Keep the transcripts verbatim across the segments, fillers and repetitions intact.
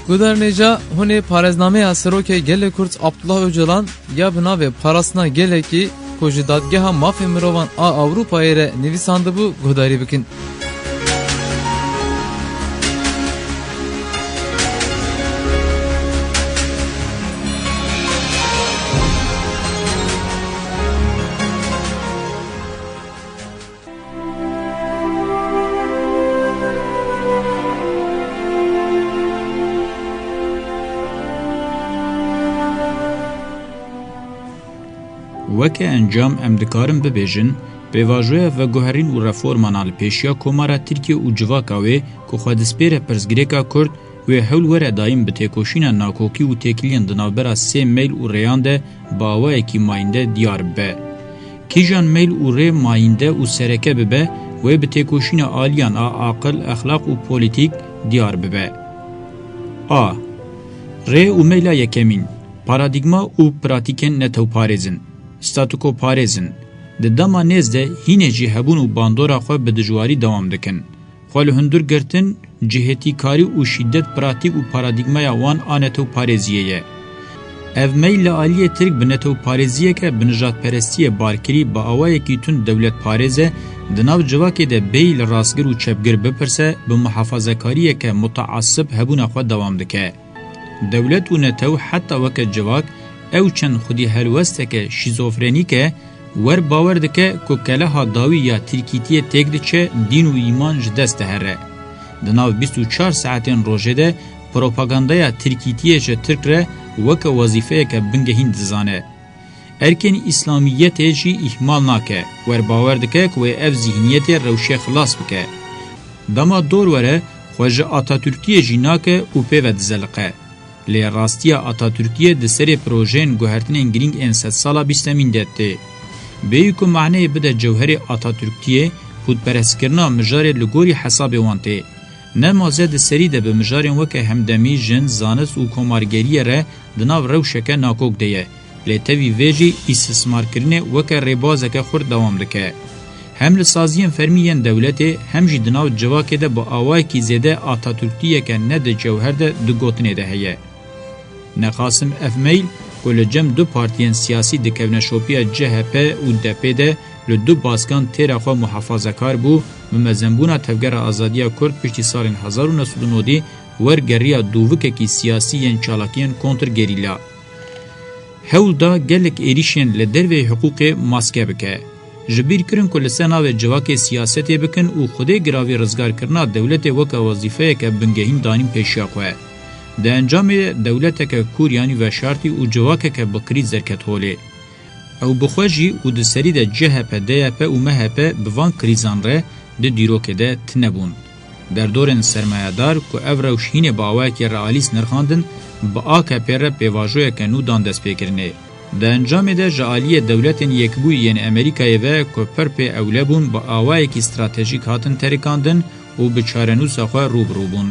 Guhdarên hêja, hûn ê parêznameya Serokê Gelê Kurd Abdullah Ocalan ya bi navê Parastina Gelekî ku ji Dadgeha Mafê Mirovan a Ewropayê re nivîsandibû guhdarî bikin. Weke encam em dikarin bibêjin, pêvajoya veguherîn û reformana li pêşiya Komara Tirkiye û civaka wê ku xwe dispêre pirsgirêka Kurd, wê hewl were dayîn bi têkoşîna nakokî û têkiliyên di navbera sê meyl û rêyan de bi awayekî mayînde diyar bibe. Kîjan meyl û rê mayînde û sereke bibe, wê bi têkoşîna aliyan a aqil, exlaq û polîtîk diyar bibe. A. Rê û meyla yekemîn, paradîgma û pratîkên netewparêz in, statukoparêz in. Di dema nêz de hînê jî hebûn û bandora xwe bi dijwarî dewam dikin. Xwe li hundir girtin, cihêtîkarî û şîdet pratîk û paradîgmaya wan a netewparêziyê ye. Ev meyl li aliyê Tirk bi netewparêziyeke bi nijadperestiyê barkirî bi awayekî tund dewletparêz e, di nav civakê de bêyî li rastgir û çepgir bipirse, bi muhafazekariyeke mutaasib hebûna xwe dewam dike. Dewlet û netew heta weke civak ew çend xwedî helwesteke şîzofrenîk e, wer bawer dike ku keleha dawî ya tirkîtiyê têk diçe, dîn û îman ji dest dihere. Di nav bîst û çar saetên rojê de propagandaya tirkîtiyê ji Tirk re weke wezîfeyeke bingehîn dizane. Erkên îslamiyetê jî îhmal nake, wer bawer dike ku wê ev zîhniyetê rewşê xilas bike. Dema dor were, xwe ji Atatürkiyê jî nake û pê ve dizeliqe. Lê rastiya Atatürkiyê di serê projeyên guhertinên girîng ên sedsala bîstemîn de tê. Bêyî ku maneyê bide cewherê Atatürkiyê, pûtperestskirina mijarê li gorî hesabê wan tê. Ne maze di serî de bi mijarên weke hemdemî, jin, zanist û komargeriyê re di nav rewşeke nakok de ye. Lê tevî vê jî îstismarkirinê weke rêbazeke xurt dewam dike. Hem li saziyên fermî yên dewletê, hem jî di nav civakê de bi awayekî zêde Atatürkçiyeke ne di cewher de di gotinê de heye. Nexasim ev meyl ku li cem du partiyên siyasî di kevneşopiya C H P û D P de li du baskan têra xwe muhafazekar bû, bi mezenbûna Tevgera Azadiya Kurd piştî salên hezar û neh sed û nodî wer geriya dûvikekî siyasî yên çalakiyên kontrgerîla. Hewl da gelek êrîşên li derveyî hiqûqê maske bike. Ji bîr kirin ku li ser navê civakê siyasetê bikin û xwedê giravî rizgarkirina dewletê weke wezîfeyeke bingehîn danîn pêşiya xwe. Di encamê de dewleteke kûr yanî veşartî û civakeke bi krîz derket holê. Ew bi xwe jî û di serî de C H P, D Y P û M H P bi van krîzan re di dîrokê de tune bûn. Derdorên sermayedar ku ev rewş hînê bi awayekî realîst nirxandin, bi A K P re pêvajoyeke nû dan destpêkirinê. Di encamê de ji aliyê Dewletên Yekbûyî yên Amerîkayê ve ku pir pê ewle bûn, bi awayekî stratejîk hatin terikandin û bi çarenûsa xwe rû bi rû bûn.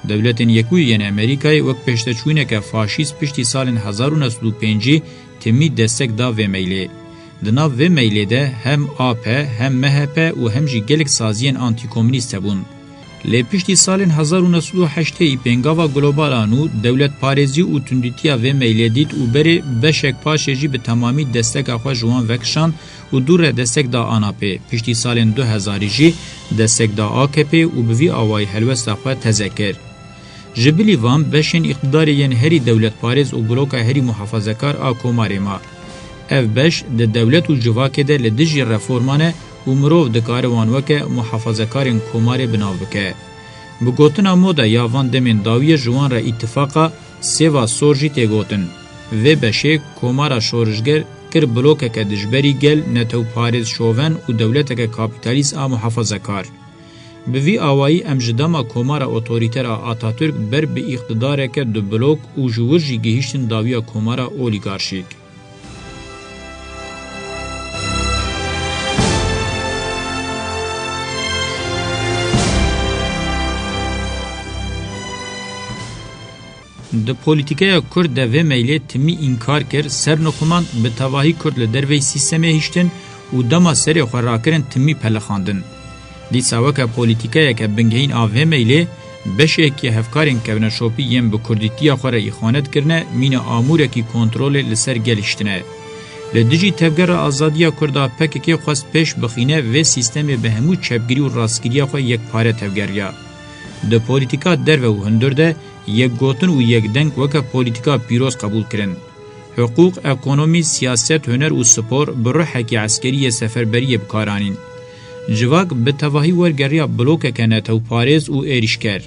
Dewletên Yekbûyî yên Amerîkayê wek pêşteçûyîneke faşîst piştî salên hezar û neh sed û pêncî timî destek da vê meylê. Di nav vê meylê de hem A P, hem M H P û hem jî gelek saziyên antîkomûnîst hebûn. Lê piştî salên hezar û neh sed û heştê pêngava global a nû dewletparêzî û tundîtiya vê meylê dît û berê beşek paşê jî bi temamî desteka xwe ji wan vekişand û dû re destek da A N P. Piştî salên du hezarî jî destek da A K P û bi vî awayî helwesta xwe teze kir. Ji bilî van beşên îqtidarê yên herî dewletparêz û bloka herî muhafazekar a Komarê ma. Ev beş di dewlet û civakê de li dijî reforman e û mirov dikare wan weke muhafazekarên Komarê bi nav bike. Bi gotina moda ya van demên dawiyê ji wan re îtifaqa Sêva Sor jî tê gotin. Vê beşê Komara şorişger kir blokeke dijberî gel, netewparêz şoven û dewleteke kapîtalîst a muhafazekar. Bi vî awayî em ji dema Komara otorîter a Atatürk ber bi îqtidareke du blok û ji wir jî gihîştin dawiya Komara olîgarşîk. Di polîtîkeya Kurd de vê meylê timî înkar kir, ser nixumand bi tevahî Kurd li derveyî sîstemê hiştin û dema serê xwe rakirin timî pelixandin. Dîsa weke polîtîkeyeke bingehîn a vê meylê, Beşekî hevkarên kevneşopî yên bi kurdîtiya xwe re îxanet kirine, mîna amûrekî kontrolê li ser gel hiştine. Li dijî Tevgera Azadiya Kurd a P K K xwest pêş bixîne, vê sîstemê bi hemû çepgirî û rastgiriya xwe yekpare tevgeriya. Di polîtîka derve û hundir de yekgotin û yekdeng weke polîtîka pîroz qebûl kirin. Hiqûq, ekonomî, siyaset, huner û spor bi ruhekî eskerî yê seferberiyê bi kar anîn. Civak bi tevahî wergeriya blokeke netewparêz û êrîşker.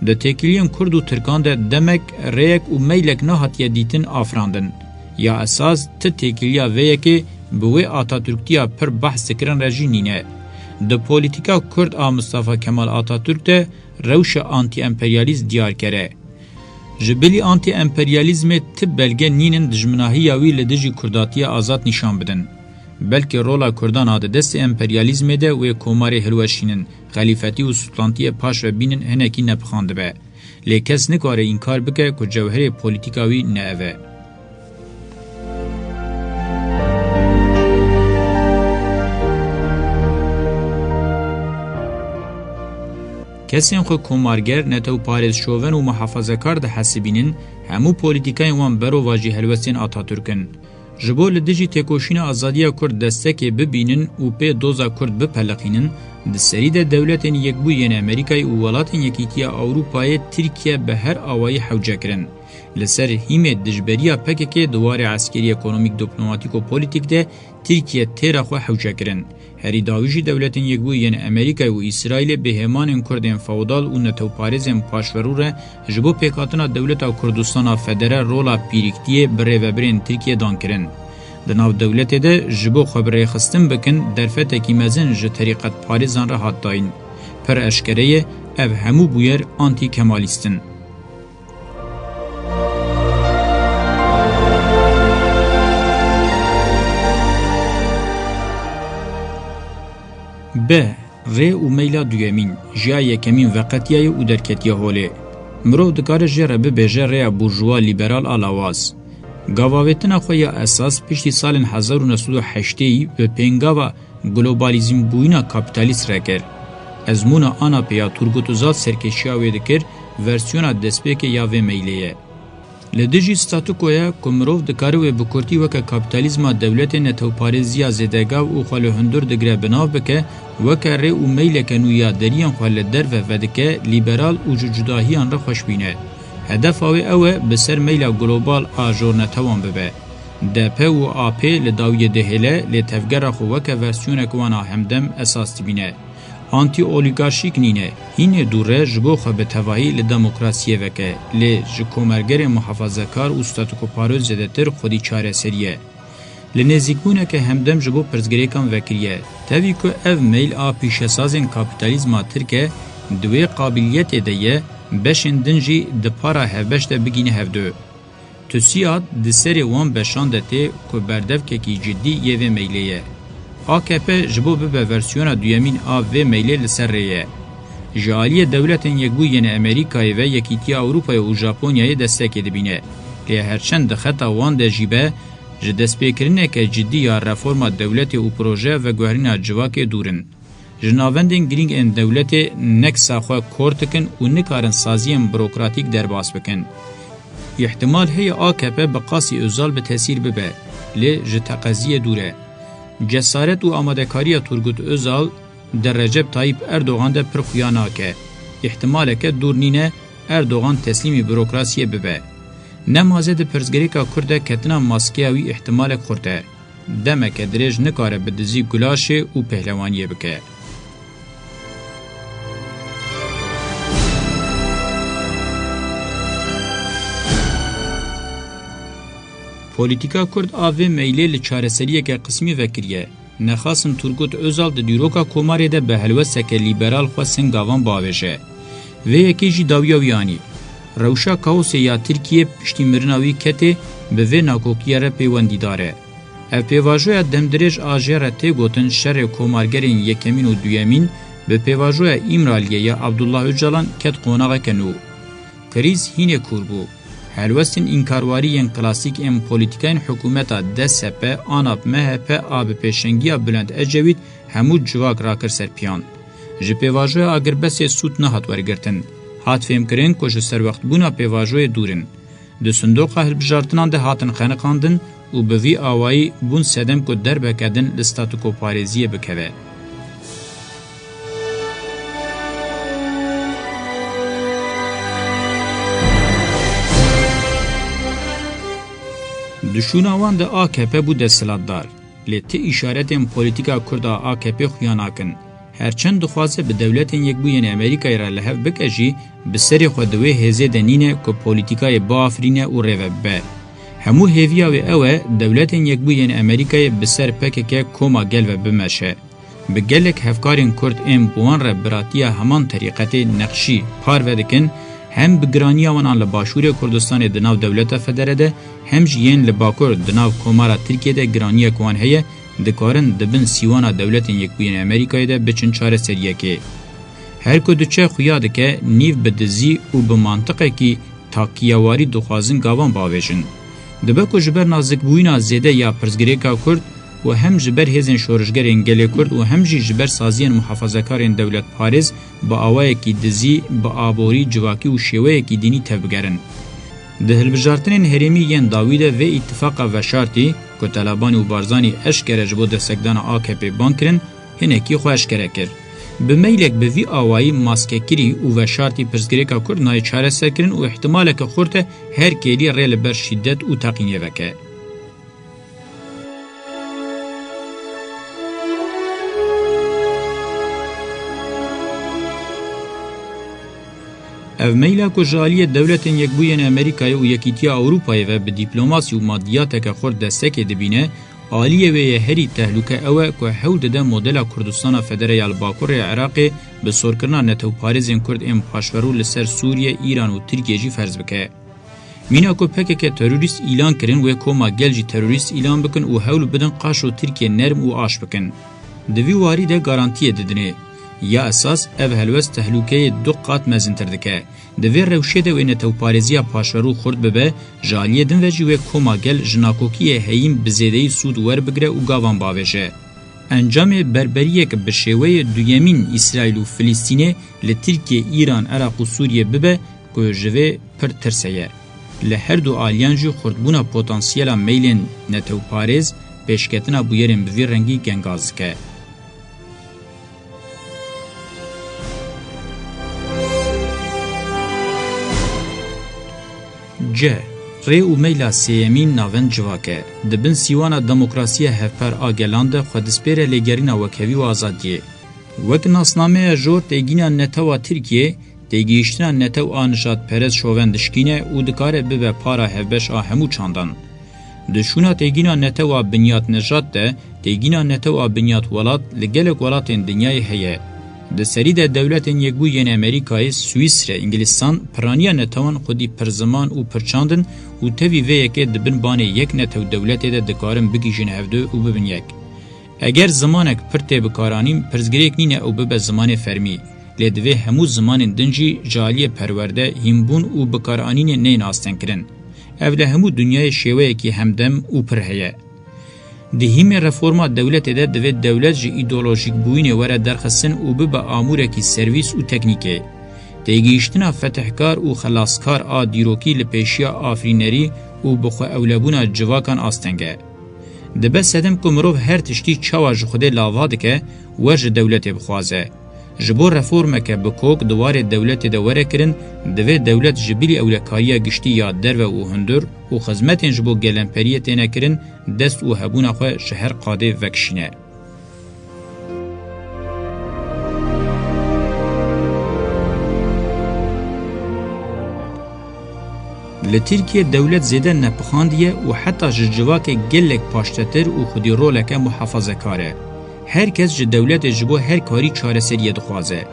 Di têkiliyên Kurd û Tirkan de demek rêyek û meylek nehatiye dîtin afirandin. Ya esas ti têkiliya vê yekê bi wê Atatürktiya pir behs dikirin re jî nîne. Di polîtîka Kurd a Mustafa Kemal Atatürk de rewşa antî-emperyalîst diyarker e. Ji bilî antî-emperyalîzmê ti belge nînin dijminahiya wî li dijî Kurdatiya azad nîşan bidin. Belkî rola Kurdan a di destê emperyalîzmê de wê komarê hilweşînin, xelîfetî û sultantiyê paş ve bînin hinekî nepixandibe. Lê kes nikare înkar bike ku cewherê polîtîka wî ne ev e. Kesên xwe komarger, netewparêz, şoven û muhafazekar dihesibînin, hemû polîtîkayên wan berovajî helwestên Atatürk in. Ji bo li dijî têkoşîna azadiya Kurd destekê bibînin û pê doza Kurd bipeliqînin, di serî de Dewletên Yekbûyî yên Amerîkayê û Welatên Yekîtiya Ewropayê Tirkiye bi her awayî hewce kirin. Li ser hîmê dijberiya P K K di warê eskerî, ekonomîk, diplomatîk û polîtîk de Tirkiye têra xwe hewce kirin. Herî dawî jî Dewletên Yekbûyî yên Amerîkayê û Îsraîlê bi hêmanên Kurdên feodal û netewparêzên paşverû re ji bo pêkhatina dewleta Kurdistana Federe rola pîrîktiyê bi rêvebirên Tirkiye dan kirin. Di nav dewletê de ji bo xwe bi rêxistin bikin, derfetekî mezin ji terîqetparêzan re hat dayîn. Pir eşkere ye, ev hemû bûyer antî-kemalîst in. B. Rê û meyla duyemîn, ji ya yekemîn veqetiyaye û derketiye holê. Mirov dikare jê re bibêje rêya burjuwa lîberal a lawaz. Gavavêtina xwe ya esas piştî salên hezar û neh sed û heştê yî bi pêngava globalizmbûyîna kapîtalîst re kir. Ezmûna ANAPê ya Turgut Özal serkêşiya wê dikir, versiyona destpêkê ya vê meylê ye. Li dijî statukoya ku mirov dikare wê bi kurtî weke kapîtalîzma dewletê netewparêziya zêdegav û xwe li hundir digire bi nav bike, weke rê û meyleke nû ya deriyên xwe li derve vedike, lîberal û ji cudahiyan re xweş bîne. Hedefa wê ew e, bi ser meyla global a jornetewan bibe. D P û A P li dawiyê dihêle, lê tevgera xwe weke versiyonek wan a hemdem esas dibîne. Antî-olîgarşîk nîne, hînê dûr e, ji bo xwe bi tevahî li demokrasiyê veke, lê ji komergerên muhafazekar û statûkoparêz zêdetir xwedî çareserî ye. Li nêzîkbûneke hemdem ji bo pirsgirêkan vekiriye. Tevî ku ev meyl a pîşesazên kapîtalîzma tirk e, di wê qabîliyetê de ye, beşên din jî di para hevbeş de bigihîne hevdu. Tusiyat di serê wan beşan de tê ku berdevkekî cidî yê vê meylê ye. A K P ji bo bibe versiyona duyemîn a vê meylê li ser rê ye. Ji aliyê Dewletên Yekbûyî yên Amerîkayê ve Yekîtiya Ewropayê û Japonyayê destekê dibîne. Lê herçend di xeta wan de jî be, ji destpêkirineke cidî ya reforma dewletê û projeya veguherîna civakê dûr in. Ji navendên girîng ên dewletê neksa xwe kor dikin û nikarin saziyên burokratîk derbas bikin. Îhtimal heye A K P bi qasî Özal bi tesîr bibe, lê ji teqeziyê dûr e. Cesaret û amadekariya Turgut Özal di Recep Tayyip Erdogan de pir xuya nake. Îhtimaleke dûr nîne Erdogan teslîmî burokrasiyê bibe. Nemaze di pirsgirêka Kurd de ketina maskeya wî îhtimalek xurt e. Demeke dirêj nikare bi dizî gulaşê û pehlewaniyê bike. Polîtîka Kurd a vê meylê li çareseriyeke qismî vekiriye. Nexasin Turgut Özal di dîroka Komarê de bi helwesteke lîberal xwe singavan bavêje. Vê yekê jî dawiya wî anî. Rewşa kaosê ya Tirkiyê piştî mirina wî ketê, bi vê nakokiyê re peywendîdar e. Ev pêvajoya demdirêj a jê re tê gotin şerê komargerên yekemîn û duyemîn bi pêvajoya Îmraliyê ya Abdullah Ocalan ket qonaxeke nû. Krîz hînê kûr bû. Helwestên înkarwarî yên klasîk ên polîtîkayên hikûmeta D S P, ANAP, M H P a bi pêşengiya Bülent Ecevît hemû civak rakir ser piyan. Ji pêvajoya agirbestê sûd nehat wergirtin. Hat fêmkirin ku ji serwextbûna pêvajoyê dûr in. Di sindoqa hilbijartinan de hatin xeniqandin û bi vî awayî bûn sedem ku derbeke din li statûkoparêziyê bikeve. Di şûna wan de A K P bû desthilatdar. Lê ti îşaretên polîtîka Kurd a A K P xuya nakin. Her çend dixwaze bi Dewletên Yekbûyên Amerîkayê re li hev bike jî, bi serê xwe di wê hêzê de nîne ku polîtîkayê biafirîne û rêve bibe. Hemû hêviya wê ew e, Dewletên Yekbûyên Amerîkayê bi ser P K K koma gel ve bimeşe. Bi gelek hevkarên Kurd ên bi wan re biratiya heman terîqetê, neqşî, parve dikin, hem bi giraniya wan an li Başûrê Kurdistanê di nav dewleta federe de, hem jî yên li Bakur di nav Komara Tirkiyê de giraniyek wan heye, dikarin di bin sîwana Dewletên Yekbûyên Amerîkayê de biçin çareseriyekê. Her ku diçe xuya dike, nîv bi dizî û bi mantiqekî takiyewarî dixwazin gavan bavêjin. Dibe ku ji ber nazikbûyîna zêde ya pirsgirêka Kurd û hem ji ber hêzên şorişgerên gelê Kurd û hem jî ji ber saziyên muhafazekarên dewletparêz bi awayekî dizî, bi aborî, civakî û şêweyekî dînî tevbigerin. Di hilbijartinên herêmî yên dawî de vê îtifaqa veşartî ku Telabanî û Barzanî eşkere ji bo destekdana A K P bang kirin, hinekî xwe eşkere kir. Bi meylek bi vî awayî maskekirî û veşartî pirsgirêka Kurd nayê çareserkirin û îhtimaleke xurt e her kêlî rê li ber şîdet û teqînê veke. Ev meyla ku ji aliyê Dewletên Yekbûyên Amerîkayê û Yekîtiya Ewropayê ve bi dîplomasî û madiyateke xurt destekê dibîne, aliyê wê yê herî tehlûke ew e ku hewl dide modela Kurdistana Federe ya li Bakurê Iraqê bi sorkirina netewparêzên Kurd ên paşverû li ser Sûriye, Îran û Tirkiye jî ferz bike. Mîna ku P K K terorîst îlan kirin, wê koma gel jî terorîst îlan bikin û hewl bidin qaşo Tirkiye nerm û aş bikin. Di vî warî de garantiyê didinê. Ya esas, ev helwest tehlûkeyê du qat mezintir dike. Di vê rewşê de wê netewparêziya paşverû xurt bibe, ji aliyê din ve jî wê koma gel ji nakokiyê heyîn bi zêdeyî sûd werbigire û gavan bavêje. Encamê berberiyek bi şêweyê duyemîn Îsraîl û Filistînê li Tirkiye, Îran, Iraq û Sûriye bibe ku ji vê pir tirs heye. Li her du aliyan jî xurtbûna potansiyela meylên netewparêz pêşketina bûyerên bi vî rengî gengaz dike. C. Rê û meyla sêyemîn navend civak e. Di bin sîwana demokrasiya hevpar a gelan de xwe dispêre lêgerîna wekhevî û azadiyê. Wek nasnameya jor têgîna netewa Tirkiyê, têgihiştina netew a nijadperest şoven dişkîne û dikare bibe para hevbeş a hemû çandan. Di şûna têgîna netew a binyat nijad de, têgîna netew a binyat welat li gelek welatên dinyayê heye. Di serî de Dewletên Yekbûyî yên Amerîkayê, Swîsre, Îngilîstan piraniya netewan xwedî pirziman û pirçand in û tevî vê yekê di bin banê yek netew dewletê de dikarin bigihîjin hevdu û bibin yek. Eger zimanek pir tê bikaranîn, pirsgirêk nîne ew bibe zimanê fermî, lê divê hemû zimanên din jî ji aliyê perwerde, hînbûn û bikaranînê neyên astengkirin. Ev li hemû dinyayê şêweyekî hemdem û pir heye. Di hîmê reforma dewletê de divê dewlet ji îdeolojîkbûyînê were derxistin û bibe amûrekî servîs û teknîkê. Têgihiştina fetihkar û xelaskar a dîrokî li pêşiya afirînerî û bixweewlebûna civakan asteng e. Dibe sedem ku mirov her tiştî çawa ji Xwedê lava dike, wer ji dewletê bixwaze. Ji bo reformeke bi kok di warê dewletê de were kirin, divê dewlet ji bilî ewlekariya giştî ya derve û hundir û xizmetên ji bo gelemperiyê têne kirin, dest û hebûna xwe ji her qadê vekişîne. Li Tirkiye dewlet zêde nepixandiye û heta ji civakê gelek paştetir û xwedî roleke muhafazekar e. Her kes ji dewletê ji bo her karî çareseriyê dixwaze.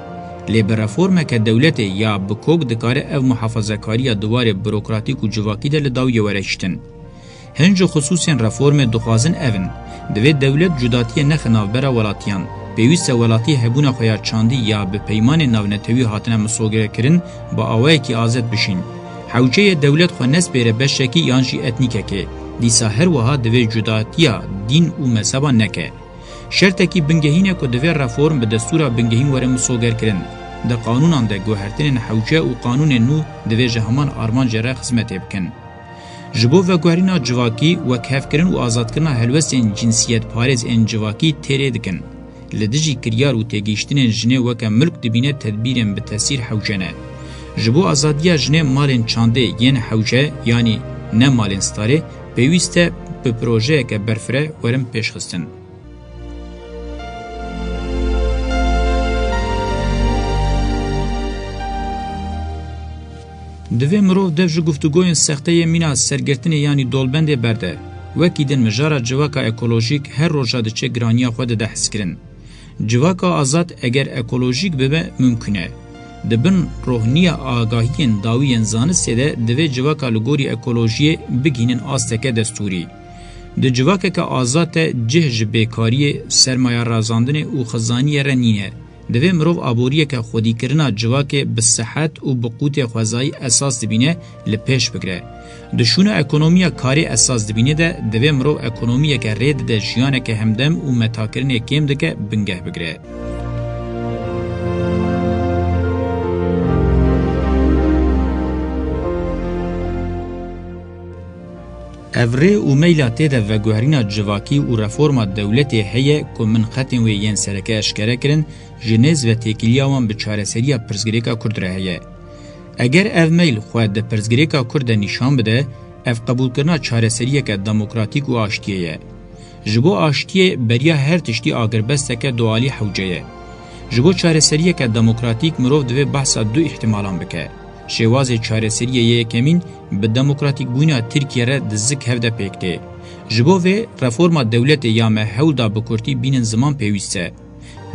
Lê bi reformeke dewletê ya bi kok dikare ev muhafazekariya di warê burokratîk û civakî de li dawiyê were hiştin. Hin ji xisûsên reformê dixwazin ev in: divê dewlet cudatiyê nexe navbera welatiyan. Pêwîst e welatî hebûna xwe ya çandî ya bi peymanên navnetewî hatine misogerkirin, bi awayekî azad bişîn. Hewce ye dewlet xwe nespêre beşekî yan jî etnîkekê. Dîsa her wiha divê cudatiya dîn û mezheba neke. Şertekî bingehîn e ku divê reform bi destûra bingehîn were misogerkirin. Di qanûnan de guhertinên hewce û qanûnên nû divê ji heman armancê re xizmetê bikin. Ji bo veguherîna civakî, wekhevkirin û azadkirina helwestên cinsiyetparêz ên civakî têrê dikin. Li dijî kiryar û têgihiştinên jinê weke milk dibîne tedbîrên bi tesîr hewce ne. Ji bo azadiya jinê malên çandê yên hewce, yanî ne malên starê, pêwîst e bi projeyeke berfireh werin pêşxistin. Divê mirov dev ji guftûgoyên sexte yê mîna sergirtinê yanî dolbendê berde. Wekî din mijara civaka ekolojîk her roja diçe giraniya xwe dide hezkirin. Civaka azad eger ekolojîk bibe mimkun e. Di bin rohniya agahiyên dawî yên zanistê de divê civaka li gorî ekolojiyê bigihînin asteke destûrî. Di civakeke azad de cih ji bêkariyê, sermayerazandinê û xizaniyê re nîne. Divê mirov aboriyeke xwedîkirina civakê bi sihet û bi qûtê xwezayî esas dibîne, li pêş bigire. Di şûna ekonomiya karê esas dibîne de divê mirov ekonomiyeke rê dide jiyaneke hemdem û metakirinê kêm dike bingeh bigire. Ev rê û meyla tê de veguherîna civakî û reforma dewletê heye ku min xetên wê yên sereke eşkere kirin, ji nêz ve têkiliya wan bi çareseriya pirsgirêka Kurd re heye. Eger ev meyl xwe di pirsgirêka Kurd de nîşan bide, ev qebûlkirina çareseriyeke demokratîk û aştiyê ye. Ji bo aştiyê beriya her tiştî agirbesteke dualî hewce ye. Ji bo çareseriyeke demokratîk mirov divê behsa du îhtimalan bike. Şêwazê çareseriyê yê yekemîn bi demokratîkbûna Tirkiye re di zik hev de pêk tê. Ji bo vê reforma dewletê ya me hewl da bi kurtî bînin ziman pêwîst e.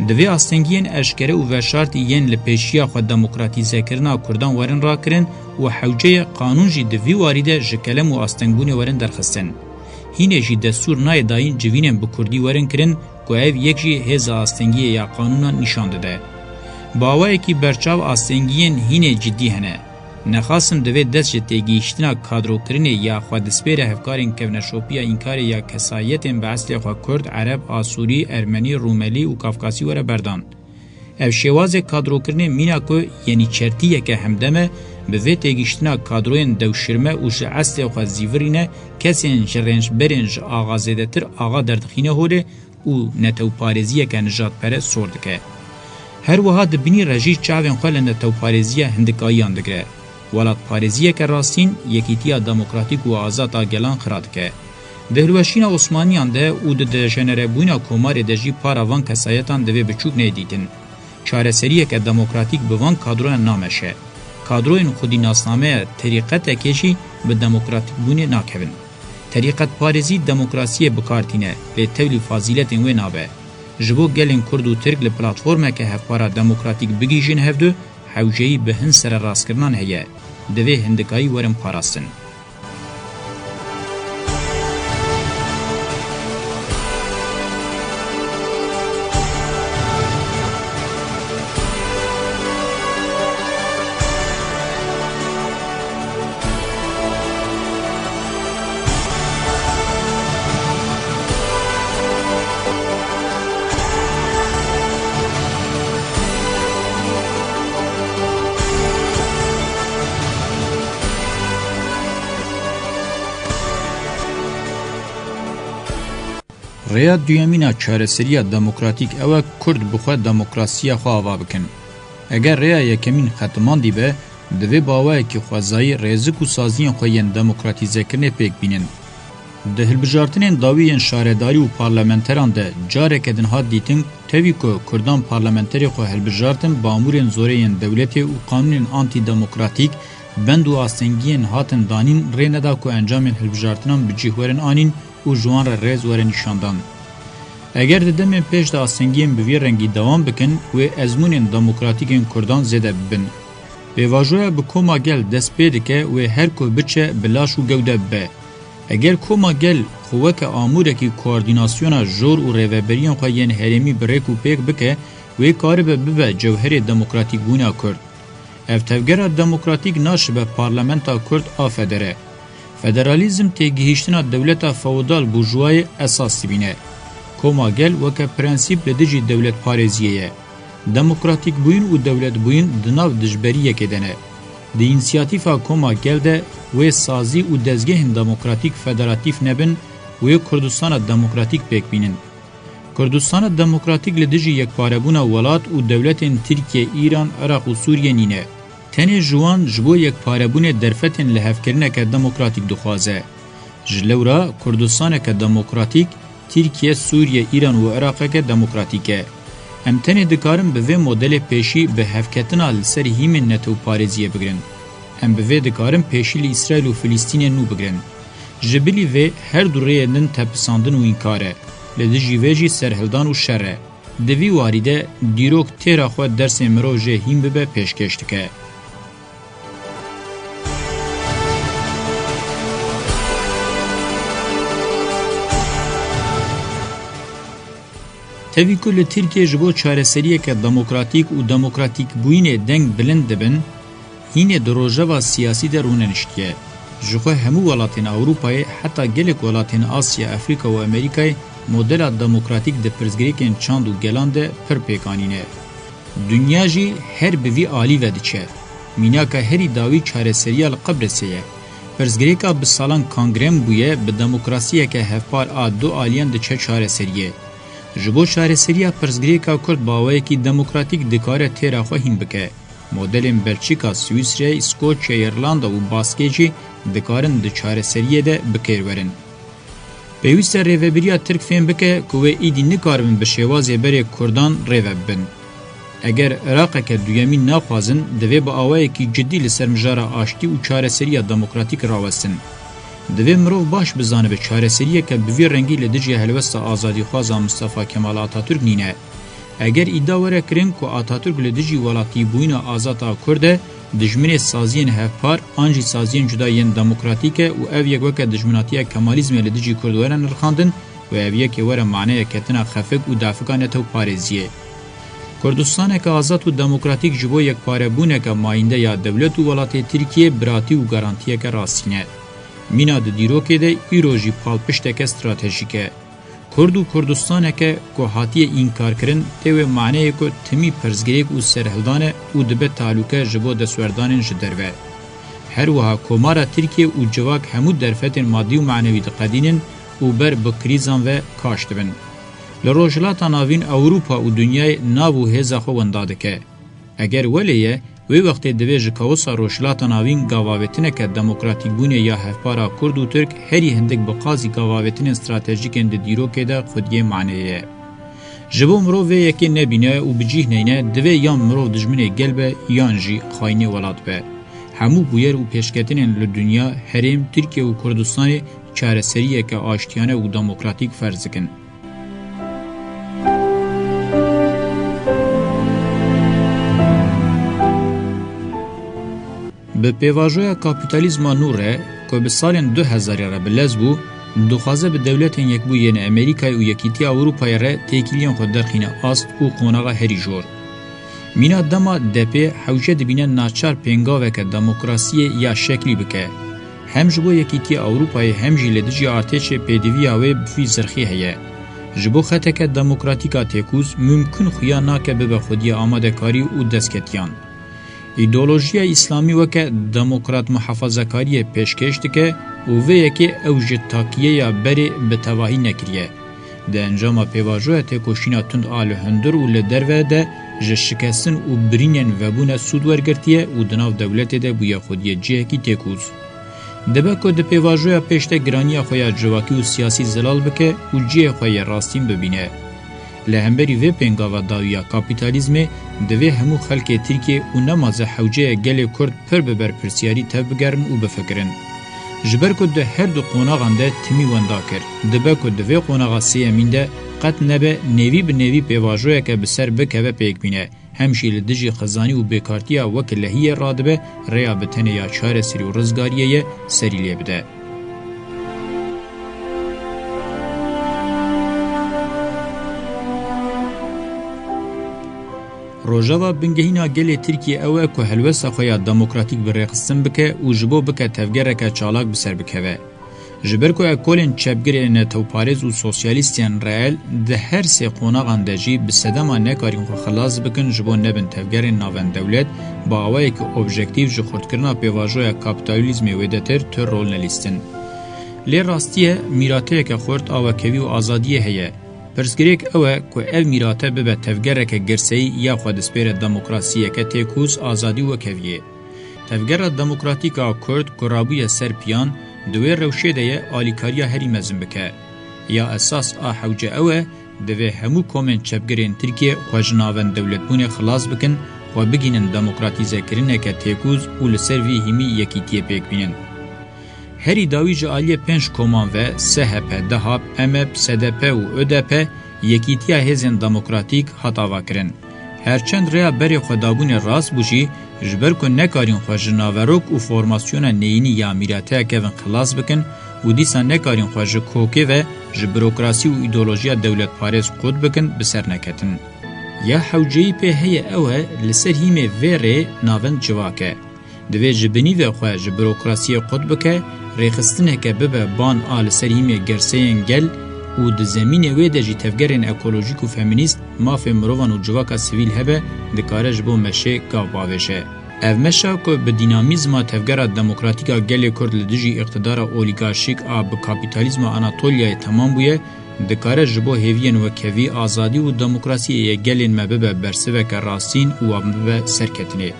Divê astengiyên eşkere û veşartî yên li pêşiya xwe demokratîzekirina Kurdan werin rakirin û hewce ye qanûn jî di vî warî de ji kelem û astengbûnê werin derxistin. Hînê jî destûr nayê dayîn civînên bi kurdî werin kirin ku ev yek jî hêza astengiyê ya qanûnan nîşan dide. Bi awayekî berçav astengiyên hînê cidî hene. Nexasim divê dest ji têgihiştina kadrokirinê ya xwedispêre hevkarên kevneşopiya înkarê ya kesayetên bi eslê xwe kurd, ereb, asûrî, ermenî, rûmelî û kafkasî were berdan. Ev şêwazê kadrokirinê mîna ku yenîçertiyeke hemdem e, bi vê têgihiştina kadroyên dewşirme û ji eslê xwe zîvirî ne, kesên ji rênçberên ji axa zêdetir axa derdixîne holê û netewparêziyeke nijadperest sor dike. Her wiha dibînî re jî çavên xwe li netewparêziya hindikayiyan digire. Welatparêziyeke rastîn, yekîtiya demokratîk û azad a gelan xira dike. Di hilweşîna Osmaniyan de û di dejenerebûyîna komarê de jî para van kesayetan divê biçûk neyê dîtin. Çareseriyeke demokratîk bi van kadroyan nameşe. Kadroyên xwedî nasnameya terîqetekê jî bi demokratîkbûnê nakevin. Terîqetparêzî demokrasiyê bi kar tîne, lê tevlî fazîletên wê nabe. Ji bo gelên kurd û tirk li platformeke hevpara demokratîk bigihîjin hevdu, hewceyî bi hin sererastkirinan heye. Divê hindikayî werin parastin. Rêya duyemîn a çareseriya demokratîk ew e kurd bi xwe demokrasiya xwe ava bikin. Eger rêya yekemîn xetimandî be, divê bi awayekî xwezayî rêzik û saziyên xwe yên demokratîzekirinê pêk bînin. Di hilbijartinên dawî yên şaredarî û parlamenteran de careke din hat dîtin, tevî ku kurdan parlamenterê xwe hilbijartin, bi amûrên zorê yên dewletê û qanûnên antîdemokratîk, bend û astengiyên hatin danîn, rê neda ku encamên hilbijartinan bi cih werin anîn û ji wan re rêz were nîşandan. Eger di demên pêş de astengiyên bi vî rengî dewam bikin, wê ezmûnên demokratîk ên kurdan zêde bibin. Pêvajoya bi koma gel dest pê dike, wê her ku biçe bi laş û gewde bibe. Eger koma gel xwe weke amûrekî koordînasyona jor û rêveberiyên xwe yên herêmî bi rêk û pêk bike, wê karibe bibe cewherê demokratîkbûna kurd. Ev tevgera demokratîk naşibe parlamenta kurd a federe. Federalîzm têgihîştina dewleta feodal burjuvayê esas dibîne. Koma gel weke prensîp li dijî dewletparêziyê ye. Demokratîkbûyîn û dewletbûyîn di nav dijberiyekê de ne. Di însiyatîfa Koma Gel de wê sazî û dezgehên demokratîk federatîf nebin, wê Kurdistana Demokratîk pêk bînin. Kurdistana Demokratîk li dijî yekparebûna welat û dewletên Tirkiye, Îran, Iraq û Sûriye nîne. Tenê ji wan ji bo yekparebûnê derfetên lihevkirineke demokratîk dixwaze. Ji lewra Kurdistaneke demokratîk, Tirkiye, Sûriye, Îran û Iraqeke demokratîk e. Em tenê dikarin bi vê modelê pêşî bi hevketina li ser hîmên netewparêziyê bigirin. Em bi vê dikarin pêşî li Îsraîl û Filîstînê nû bigirin. Ji bilî vê her du rêyên din tepisandin û înkar e. Li dijî vê jî serhildan û şer e. Di vî warî de dîrok têra xwe dersê mirov jê hîn bibe pêşkêş dike. Tevî ku li Tirkiye ji bo çareseriyeke demokratîk û demokratîkbûyînê deng bilind dibin, hînê di rojeva siyasî de rûneniştiye. Ji xwe hemû welatên Ewropayê, heta gelek welatên Asya, Afrîka û Amerîkayê modela demokratîk di pirsgirêkên çand û gelan de pir pêk anîne. Dinya jî her bi vî alî ve diçe. Mînaka herî dawî çareseriya li Qibrisê ye. Pirsgirêka bi salan kangreng bûye, bi demokrasiyeke hevpar a du aliyan diçe çareseriyê. Ji bo çareseriya pirsgirêka Kurd bi awayekî demokratîk dikare têra xwe hîn bike. Modelên Belçîka, Swîsre, Îskoçya, Îrlanda û Baskê jî dikarin di çareseriyê de bi kêr werin. Pêwîst e rêvebiriya Tirk fêm bike ku wê îdî nikaribin bi şêwazê berê Kurdan rê ve bibin. Eger Iraqeke duyemîn naxwazin, divê bi awayekî cidî li ser mijara aştî û çareseriya demokratîk rawestin. Divê mirov baş bizanibe çareseriyeke bi vî rengî li dijî helwesta azadîxwaza Mistefa Kemal Atatürk nîne. Eger îdia were kirin ku Atatürk li dijî welatîbûyîna azad a Kurd e, dijminê saziyên hevpar an jî saziyên cuda yên demokratîk e û ev yek weke dijminatiya Kemalîzmê li dijî Kurd were nirxandin û ev yekê were maneya ketina xefik û dafika netewparêziyê. Kurdistaneke azad û demokratîk ji bo yekparebûneke mayînde ya dewlet û welatê Tirkiyê biratî û garantiyeke rastîn e. Mîna di dîrokê de îro jî palpişteke stratejîk e. Kurd û Kurdistaneke ku hatiye înkarkirin tê wê maneyê ku timî pirsgirêk û serhildan e û dibe talûke ji bo destwerdanên ji derve. Her wiha Komara Tirkiye û civak hemû derfetên madî û manewî diqedînin û ber bi krîzan ve kaş dibin. Li Rojhilata Navîn, Ewropa û dinyayê nav û hêza xwe wenda dike. Eger welê ye, wê wextê divê ji kaosa Rojhilata Navîn gavavêtineke demokratîkbûnê ya hevpara Kurd û Tirk herî hindik bi qazî gavavêtinên stratejîkên di dîrokê de xwediyê maneyê ye. Ji bo mirov vê yekê nebîne û bi cih neyne, divê yan mirov dijminê gel be yan jî xayînê welat be. Hemû bûyer û pêşketinên li dinya, herêm, Tirkiye û Kurdistanê çareseriyeke aştiyane û demokratîk ferz dikin. Bi pêvajoya kapîtalîzma nû re, ku bi salên du hezarî re bi lez bû, dixwaze bi Dewletên Yekbûyî yên Amerîkayê û Yekîtiya Ewropayê re têkiliyên xwe derxîne ast û qonaxa herî jor. Mîna dema D P hewce dibîne naçar pêngaveke demokrasiyê ya şeklî bike. Hem ji bo Yekîtiya Ewropayê hem jî li dijî artêşê pêdiviya wê bi vî zirxî heye. Ji bo xeteke demokratîk a têkûz, mumkin xuya nake bibe xwediyê amadekarî û destketiyan. Îdeolojiya Îslamî weke demokrat muhafazakariyê pêşkêş dike û vê yekê ew ji takiyeya berê bi tevahî nekiriye. Di encama pêvajoya têkoşîna tund a li hundir û li derve de ji şikestin û birînên vebûne sûd wergirtiye û di nav dewletê de bûye xwediyê cihekî têkûz. Dibe ku di pêvajoya pêş de giraniya xwe ya civakî û siyasî zelal bike û cihê xwe yê rastîn bibîne. Li hemberî vê pêngava dawî ya kapîtalîzmê, divê hemû xelkê Tirkiyê û nemaze hewceye gelê Kurd pir bi berpirsiyarî tevbigerin û bifikirin. Ji ber ku di her du qonaxan de timî wenda kir, dibe ku di vê qonaxa sêyemîn de qet nebe nêvî bi nêvî pêvajoyeke bi ser bikeve pêk bîne, hem jî li dijî xizanî û bêkartiya wek lehiyê radibe, rêya bi tenê ya çareserî û rizgariyê ye serî lê bide. Rojava bingehîna gelê Tirkiyê ew e ku helwesta xwe ya demokratîk bi rêxistin bike û ji bo bike tevgereke çalak bi ser bikeve. Ji ber ku ekolên çepgirê netewparêz û sosyalîstên reel di her sê qonaxan de jî bi sedema nekarîn xwe xilas bikin ji bo nebin tevgerên navendewlet, bi awayekî objektîf ji xurtkirina pêvajoya kapîtalîzmê wêdetir tu rol nelîstin. Lê rastiye mîrateyeke xurt a wekevî û azadiyê heye. Pirsgirêk ew e ku ev mîrate bibe tevgereke girseyî ya xwe dispêre demokrasiyeke têkoz, azadî û wekeviyê. Tevgera demokratîk a Kurd ku rabûye ser piyan, di wê rewşê de ye alîkariya herî mezin bike. Ya esas a hewce ew e, divê hemû komên çepgirên Tirkiyê xwe ji navendewletbûnê xilas bikin, xwe bigihînin demokratîzekirineke têkoz û li ser vî hîmî yekîtiyê pêk bînin. Herî dawî ji aliyê pênc koman ve S H P, DEHAP, M H P, S D P û O D P yekîtiya hêzên demokratîk hat avakirin. Her çend rêya berê xwe dabûnê rast bû jî, ji ber ku nekarîn xwe ji naverok û formasyona neyînî ya mîrateyeke vin xilas bikin û dîsa nekarîn xwe ji kokê ve ji burokrasî û îdeolojiya dewletparêz qut bikin, bi ser neketin. Ya hewceyî pê heye ew e, li ser hîmê vê rê navend civak e. Divê ji binî ve xwe ji burokrasiyê qut bike, rêxistineke bibe ban a li ser hîmê gerseyên gel û di zemînê wê de jî tevgerên ekolojîk û femînîst, mafê mirovan û civaka sivîl hebe, dikare ji bo meşê gav bavêje. Ev meşa ku bi dînamîzma tevgera demokratîk a gelê Kurd li dijî îqtidara olîgarşîk a bi kapîtalîzma Anatoliyayê temam bûye, dikare ji bo hêviyên wekevî, azadî û demokrasiyê yê gelên me bibe bersiveke rastîn û wan bibe serketinê.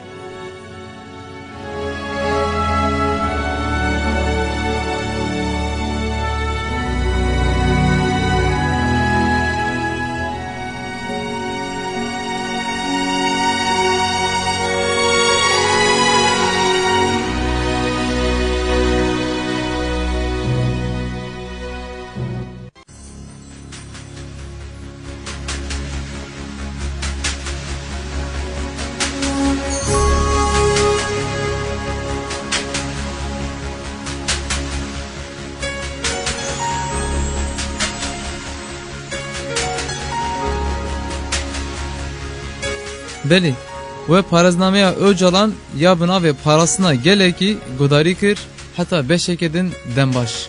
Belê, we parêznameya Ocalan ya bi navê Parastina Gelekî guhdarî kir, heta beşeke din dem baş.